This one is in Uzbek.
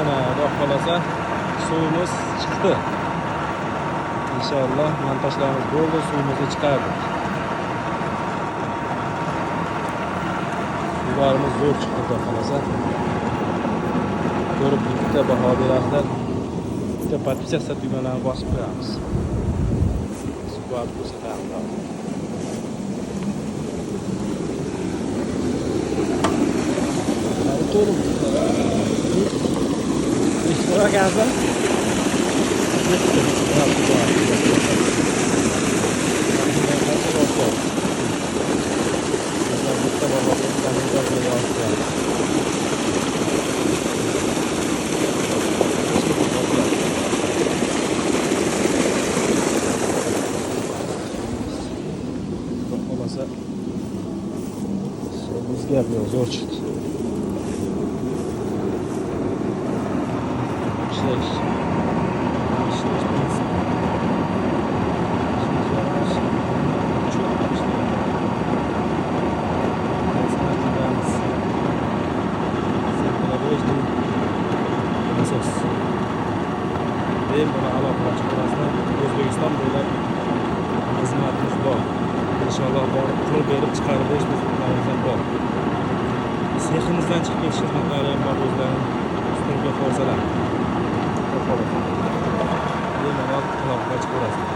Mana, Xudo xohlasa, suvimiz chiqdi. Inshaalloh montajlarimiz bo'ldi, suvimizni chiqardik. Suvlarimiz zo'r chiqdi, Xudo xohlasa. Ko'rib bitta baho berasizlar. Bitta подписаться tugmalarini bosib qo'yamiz. Suvlarni ko'rsatamiz hozir. Eshitib ekansan? Gap yo'q, zo'r chiqdi. Ishlash. Ishlash prinsipi. Ishlash cho'kib ishlaydi. Qilamiz. Центробежный nasos. Bemalol aloqaga chiqarasizlar. O'zbekiston bo'ylab xizmatimiz bor. Inshaalloh borib qurib berib chiqarib berish xizmatlarimiz ham bor. Seximizdan chiqib ketish xizmatlari ham bor, o'zlarini ustunga qo'ysalar. Bemalol aloqaga chiqaverasizlar.